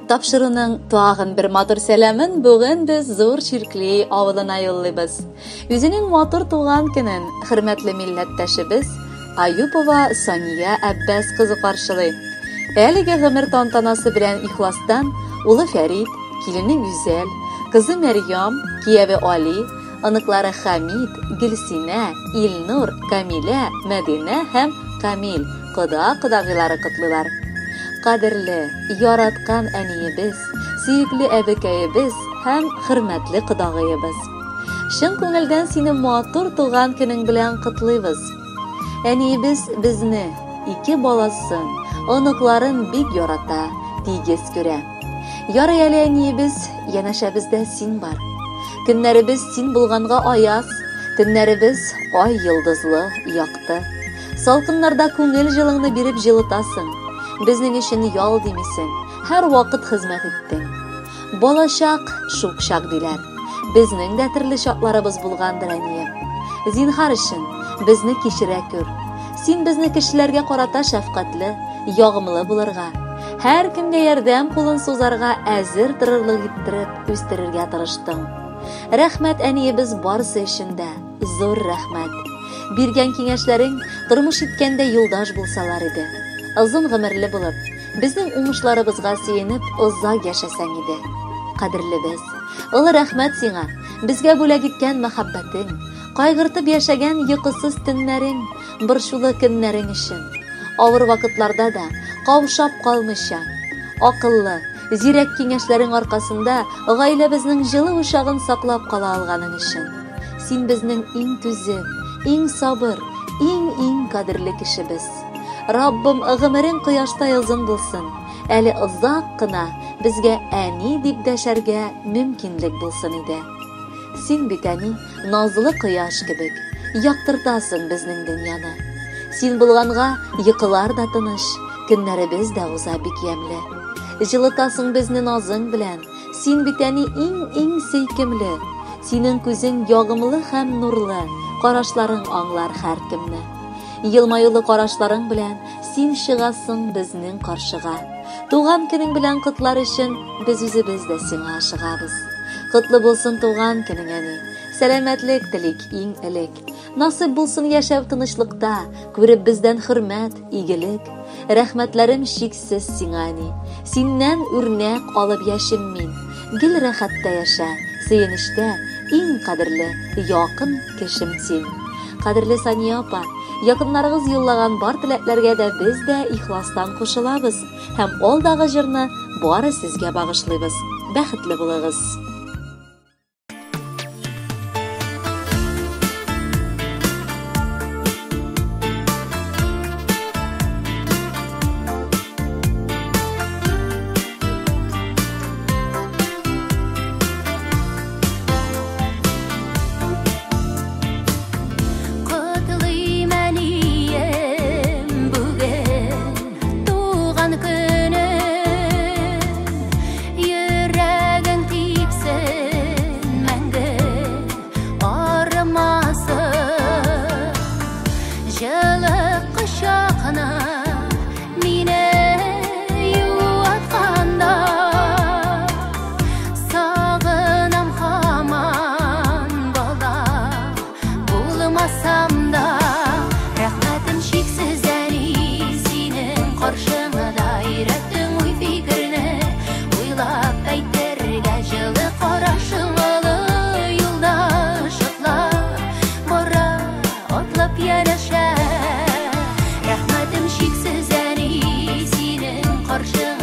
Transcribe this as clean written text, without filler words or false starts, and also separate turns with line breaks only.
Тапшыруның тагын бер матур сәламен бүген без Зур Чиркли авылына юллыйбыз. Үзенең матур туган көнен хөрмәтле милләттәшебез Аюпова Сания Әббәс кызы каршылый. Әлеге гомер тантанасы белән ихластан улы Фәрит, килене Гүзәл, кызы Мәрьям, кияве Али, оныклары Хәмит, Гөлсинә, Илнур, Камилә, Мәдинә һәм Камил, кода-кодагыйлары котлыйлар. Кадерле, яраткан әниебез, сөекле әбекәебез һәм хөрмәтле кодагыебыз. Чын күңелдән сине матур туган көнең белән котлыйбыз. Әниебез безне, ике баласын, оныкларын бик ярата, тигез күрә. Ярый әле әниебез, янәшәбездә син бар. Көннәребез син булганга аяз, төннәребез ай йолдызлы, якты. Салкыннарда күңел җылыңны биреп җылытасың. Безнең өчен ял димисең, һәрвакыт хезмәт иттең. Балачак, шук чак диләр. Безнең дә төрле чакларыбыз булгандыр, әнием. Зинһар өчен, безне кичерә күр. Син безне кешеләргә карата шәфкатьле, ягымлы булырга, һәркемгә ярдәм кулын сузарга әзер торырлык иттереп үстерергә тырыштың. Рәхмәт, әниебез, барысы өчен дә. Зур рәхмәт. Биргән киңәшләрең тормыш иткәндә юлдаш булсалар иде. Озын гомерле булып, безнең уңышларыбызга сөенеп, озак яшәсәң иде. Кадерлебез, олы рәхмәт сиңа, безгә бүләк иткән мәхәббәтең, кайгыртып яшәгән йокысыз төннәрең, борчулы көннәрең өчен. Авыр вакытларда да каушап калмыйча, акыллы, зирәк киңәшләрең аркасында гаиләбезнең җылы учагын саклап кала алганың өчен. Син безнең иң түзем, иң сабыр, иң-иң кадерле кешебез. Раббым, гомерең кояштай озын булсын. Әле озак кына безгә әни дип дәшәргә мөмкинлек булсын иде. Син бит, әни, назлы кояш кебек, яктыртасың безнең дөньяны. Син булганга йокылар да тыныч, көннәребез дә уза бик ямьле. Җылытасың безне назың белән, син бит, әни, иң-иң сөйкемле. Синең күзең ягымлы һәм нурлы, карашларың аңлар һәркемне. Елмаюлы карашларың белән син чыгасың безнең каршыга. Туган көнең белән котлар өчен без үзебез дә сиңа ашыгабыз. Котлы булсын туган көнең, әни. Сәламәтлек телик иң элек. Насыйп булсын яшәү тынычлыкта, күреп бездән хөрмәт, игелек. Рәхмәтләрем чиксез сиңа, әни. Синнән үрнәк алып яшим мин. Гел рәхәттә яшә, сөенечтә, иң кадерле, якын кешем син. Кадерле Сания апа, якыннарыгыз юллаган бар теләкләргә дә без дә ихластан кушылабыз һәм алдагы җырны бары сезгә багышлыйбыз. Бәхетле булыгыз!
Котлыйм, әнием, бүген туган көнең. Йөрәгең типсен мәңге, арымасын. Җылы кочакны мине юатканда, сагынам һаман бала булмасам да. Рәхмәтем чиксез, әни, синең каршыңда өйрәттең уй-фикерне уйлап әйтергә. Җылы карашың олы юлда шатлап бара, атлап янәшә. Рәхмәтем чиксез, әни, синең каршыңда.